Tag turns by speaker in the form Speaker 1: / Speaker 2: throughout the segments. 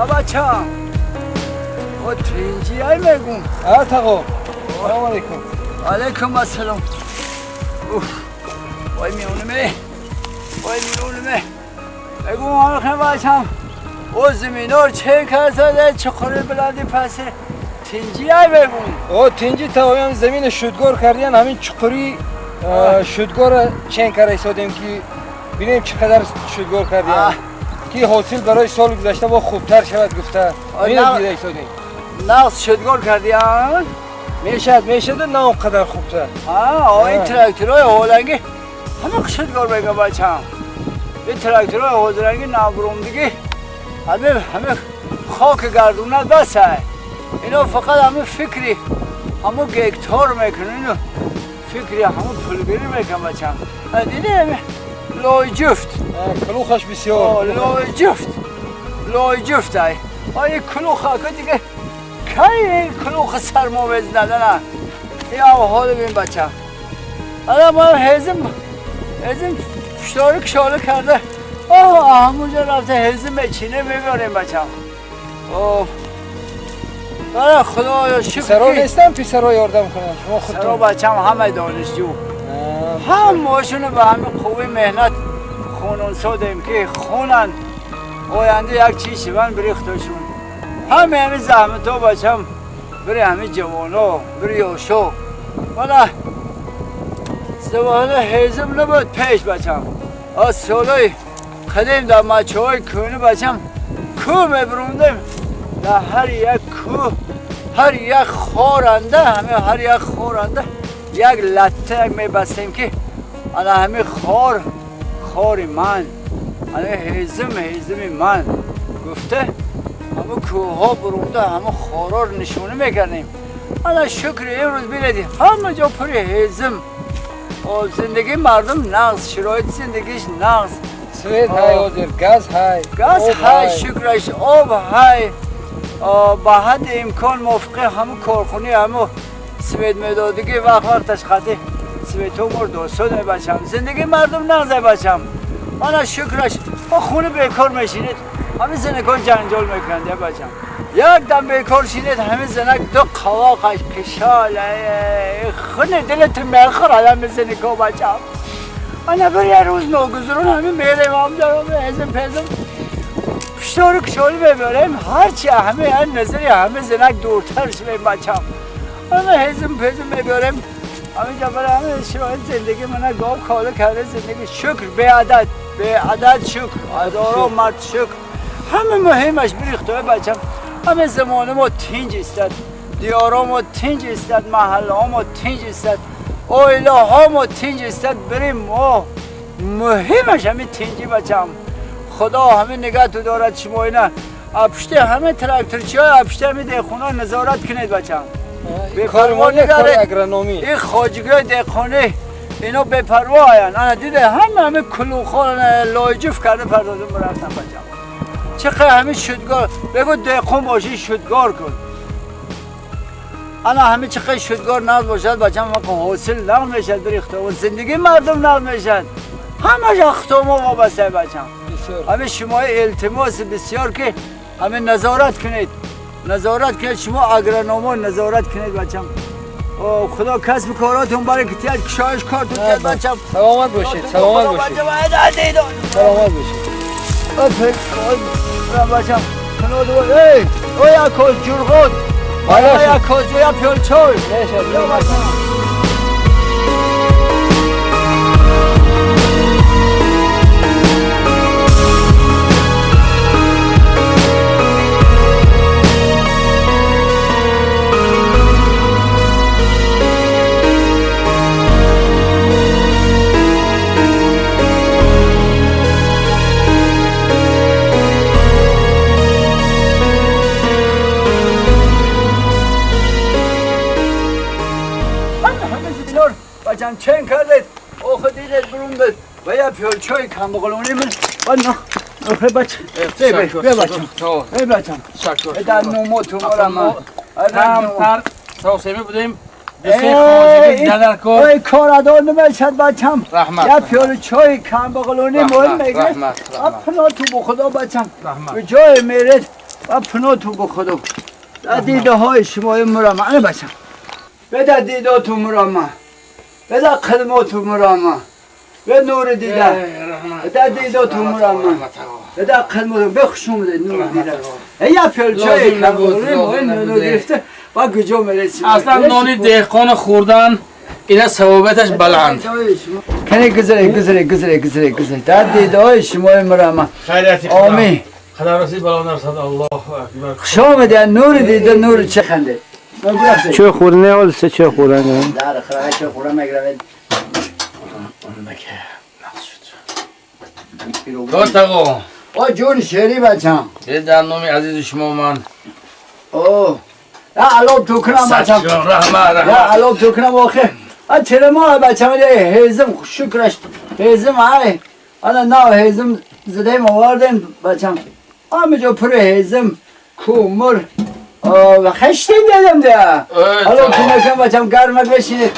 Speaker 1: بچم او تینجی ای میگم
Speaker 2: تقا سلام علیکم.
Speaker 1: علیکم السلام. اوف وای میونمه وای میونمه بگم آخه بچم او زمینار چه کرده چخوری بلندی پس تینجی ای بگم
Speaker 2: او تینجی تا زمین شدگار کردین همین چخوری شدگار چین کرده ایستادیم که بینیم چقدر شدگار کردیم که حاصل برای سال گذشته با خوبتر شود گفته اینو دیده ایستادیم.
Speaker 1: نقص شدگار کردیم
Speaker 2: میشد نه اونقدر خوبتر.
Speaker 1: این تراکتورهای هولنگی همه شدگار میگم بچم. این تراکتورهای هولنگی نابروم دیگه همه خاک گردونه بس های. اینا فقط همه فکری همه گکتار میکنن، اینو فکری همه پولگیری میکنن بچم. دیدی همه لای جفت
Speaker 2: کلوخش بسیار
Speaker 1: لای جفت لای جفت های آیه کلوخ ها دیگه کی کلوخ سرما بزنه نه این حال ببین بچم. الان ما هزم پشتارو کشاله کرده آه همونجا رفته هزم چینه میبریم بچم. اوه برای خدایا شکر.
Speaker 2: پسرها نیستن پسرها یاردم کنن شما خودتون؟
Speaker 1: پسرها بچم همه دانشجو همه‌شونو به همه قوی مهنت خونون سادیم که خونن آینده یک چیز شون بریختشون. همه زحمت ها بچم بری همه جوانا بری یاشا. والا زبانه هزم نبود پیش بچم. از سالای قدیم در مچه های کونه بچم کوه میبروندیم در هر یک کوه هر یک خارنده همه هر یک خارنده یک لطه یک میبستیم که انا همه خار خار من انا هزم هزم من گفته همه کوه ها برونده همه خارا رو نشونه میکردیم. انا شکر امروز بیردیم همه جا پر هزم. زندگی مردم نقص، شرایط زندگیش نقص.
Speaker 2: سوید های حاضر، گاز های،
Speaker 1: گاز های شکرش، آب های با حد امکان موافقه همه کارخونه همه سوید میدادگی وقت وقتش خطی سوید تو مرد دوستو بچم. زندگی مردم نقص بچم. انا شکرش با خونه بیکار میشینید همه زنکان جنجال میکنند بچم. یک دم بیکار شینید همه زنک دو قواقش کشال خونه دلت میخور آدم زنکا بچم. انا بر یه روز ناگزرون همه میریم هم دارم هزم پزم پشتارو کشال ببریم هرچی همه هر نظری همه زنک دورتر شویم بچم. همه هزم پزم میبریم همه جا همه شرایط زندگی من گاو کاله کرده زندگی شکر به عدد به عدد شکر هزاران مرد شکر. همه مهمش بریختای بچم. همه زمان ما تینج استد، دیارا ما تینج استد، محله ها ما تینج استد، آیله ها ما تینج استد. بریم ما مهمش همه تینجی بچم. خدا همه نگاه تو دارد شما اینا اپشته همه تراکتورچی های اپشته همه دهخونه نظارت کنید بچم.
Speaker 2: کار ما نه کار اگرانومی
Speaker 1: این خواجگی های دهخونه اینا بی پروا هستن. انا دیده همه کلوخان لایجف کرده پردازم برفتن بچم. چقدر همه شدگار بگو دهقان باشی شدگار کن. انا همه چقدر شدگار نقد باشد بچم حاصل نقد میشد بریخته و زندگی مردم نقد میشد. همه اختما وابسته بچم. همه شما التماس بسیار که همه نظارت کنید نظارت کنید شما اگرانوما نظارت کنید بچم. خدا کسب کاراتون برکت کشایش کارتون کرد بچم.
Speaker 2: سلامت باشید سلامت باشید سلامت باشید.
Speaker 1: بچم ای او یک کاز جرغات او یک کاز یا پیال چای بچم چین کردید آخه دیدید بروندید و یه پیال چای کم بقلونی من و نه آخه بچه بیا بچم بیا بچم در نومو تو من
Speaker 3: کمتر ساسمی بودیم بسیار خواجگی ندر کن
Speaker 1: ای کار ادا نمیشد بچم. یه پیال چای کم بقلونی مهم میگه اپنا تو بخدا بچم به جای میرید و پناه تو به خدا در دیده های شما مرا من بچم به دیده تو مرا من به قدمات مرا من به نور دیده به دیده تو مرا من به قدمات به خوش اومده نور دیده یا پلچای نون گرفته با کجا میرسیم
Speaker 3: اصلا نانی دهقان خوردن اینا ثوابتش بلند
Speaker 1: کنی گذره گذره گذره گذره گذره در دیده های شما مرا من
Speaker 3: خیریتی
Speaker 1: آمین
Speaker 3: خدا رسید بلا نرسد الله اکبر
Speaker 1: خوش آمده نور دیده نور چه خنده
Speaker 4: چه خورده نه سه چه خورده
Speaker 1: در خره چه خورده میگیره
Speaker 3: دو
Speaker 1: آ جون شیری بچم
Speaker 3: در نام عزیز شما من
Speaker 1: اوه یا الان تو کنم بچم
Speaker 3: رحمت
Speaker 1: یا الان تو کنم آخه چرا ما بچم هیزم شکرش هیزم های انا نه هیزم زدیم آوردیم بچم همینجا پر هیزم کومر و خشتیم دادم ده الان تو نکنم بچم گرمک بشینید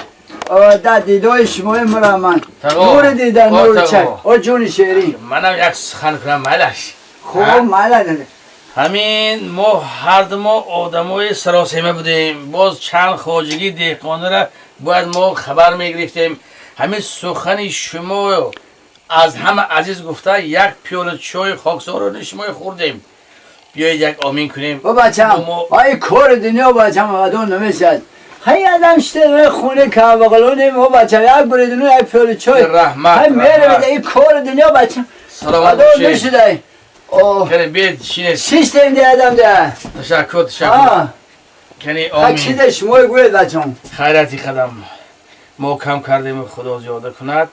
Speaker 1: در دیدای شما مرا من نور دیدن نور چک او جون شیری
Speaker 3: منم یک سخن کنم ملش
Speaker 1: خوب ملش
Speaker 3: همین ما هر دو ما آدمای سراسیمه بودیم باز چند خواجگی دهقانه را باید ما خبر میگرفتیم همین سخن شما از همه عزیز گفته یک پیاله چای خاکسارانه شما خوردیم بیایید یک آمین کنیم
Speaker 1: با بچم آی کار دنیا بچم ادون نمیشد خیلی آدم شده خونه که بغلونه ما بچم یک بریدونو یک پیاله چای
Speaker 3: رحمت
Speaker 1: خیلی میره بده این کار دنیا بچم
Speaker 3: سلامت
Speaker 1: ادون نشده
Speaker 3: کنی بیاید شینه
Speaker 1: شیشتیم ده آدم ده
Speaker 3: تشکر تشکر کنی آمین
Speaker 1: چیز شما گوید بچم
Speaker 3: خیراتی قدم ما کم کردیم خدا زیاده کند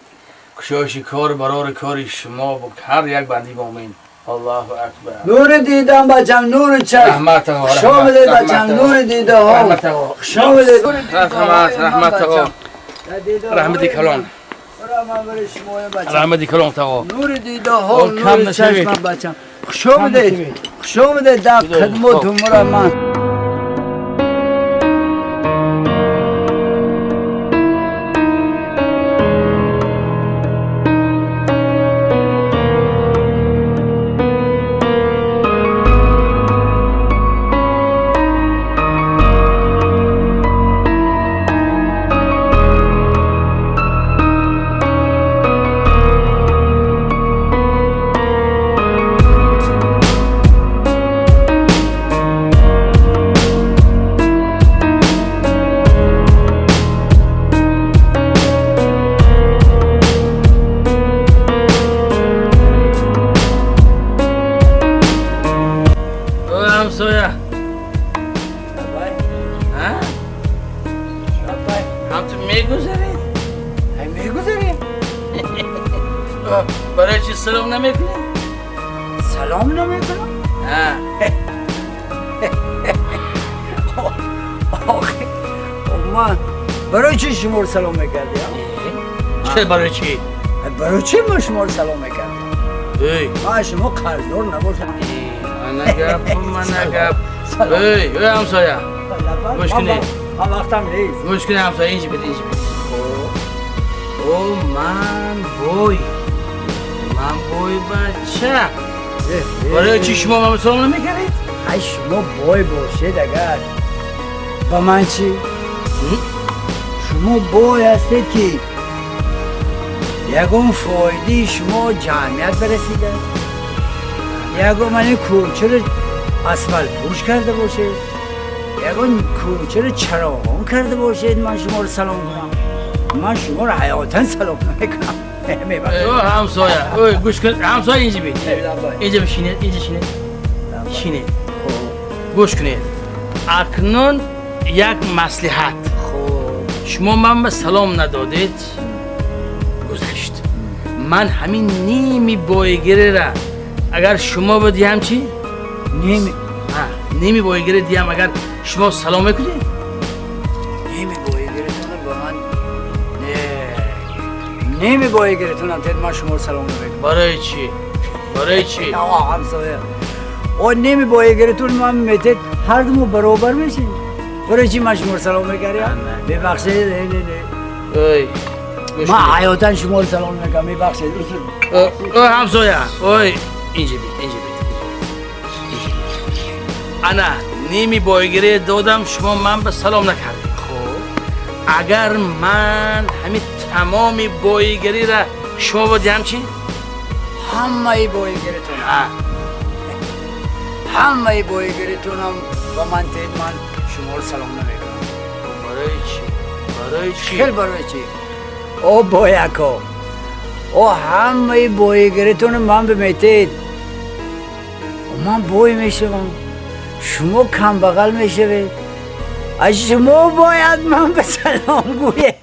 Speaker 3: کشایش کار برار کاری شما با هر یک بندی با آمین الله اکبر
Speaker 1: نور دیدم بچم نور چشم
Speaker 3: رحمت آقا
Speaker 1: خوش آمدید بچم نور دیده ها
Speaker 3: رحمت آقا
Speaker 1: خوش آمدید
Speaker 3: رحمت رحمت آقا رحمت کلان رحمت کلان آقا
Speaker 1: نور دیده ها نور چشم بچم خوش آمدید خوش آمدید در خدمت مرا من
Speaker 3: برای چی سلام نمیکنی؟
Speaker 1: سلام نمیکنم؟ آخه من برای چی شما رو سلام میکردی؟
Speaker 3: چه برای چی؟
Speaker 1: برای چی من شما رو سلام میکردم؟ من شما قرضدار نباشم.
Speaker 3: من گپ من گپ. ای ای همسایه گوش کنی.
Speaker 1: من وقتم نیست.
Speaker 3: گوش کنی همسایه اینجا بده اینجا بده. او من بوی من بوی بچه برای چی شما من سلام نمیکردید؟
Speaker 1: ای شما بوی باشید اگر با من چی؟ شما بوی هستید که یکم فایده شما جمعیت برسیده یکم من کوچه رو اسفالت پوش کرده باشید یکم کوچه رو چراغان کرده باشید من شما رو سلام کنم من شما رو حیاتا سلام نمیکنم.
Speaker 3: او همسایه اوی گوش کن همسایه اینجا بید اینجا بشینید اینجا شینید شینید گوش کنید اکنون یک مصلحت شما من به سلام ندادید گذشت من همین نیمی بایگیری را اگر شما بدیم چی؟
Speaker 1: نیمی
Speaker 3: نیمی بایگیری دیم اگر شما سلام میکنید؟
Speaker 1: نیمی بایگیریتون با من نه نیمی بایگیریتون هم تید من شما رو سلام نمیکنم.
Speaker 3: برای چی؟ برای چی؟
Speaker 1: آقا همسایه او نیمی بایگیریتون من میتید هر دو برابر میشیم. برای چی من شما رو سلام میکردیم؟ ببخشید نه نه نه من حیاتاً شما رو سلام میکنم میبخشید.
Speaker 3: او همسایه اوی اینجا بید اینجا بید Ана ними бойгирӣ додам, шумо ман ба салом накардед. Агар ман ҳамин тамоми боигариро шумо ба диҳам, чӣ?
Speaker 1: Ҳамаи боигаритон?
Speaker 3: Ҳа.
Speaker 1: Ҳамаи боигаритонам ба ман тед, ман шуморо салом намекунам.
Speaker 3: Барои чӣ? Барои чӣ?
Speaker 1: Хел барои чӣ? О бояко, о ҳамаи боигаритонро ман биметед, ман бой мешавам, шумо камбағал мешавед. Аз шумо бояд ман ба салом гӯед.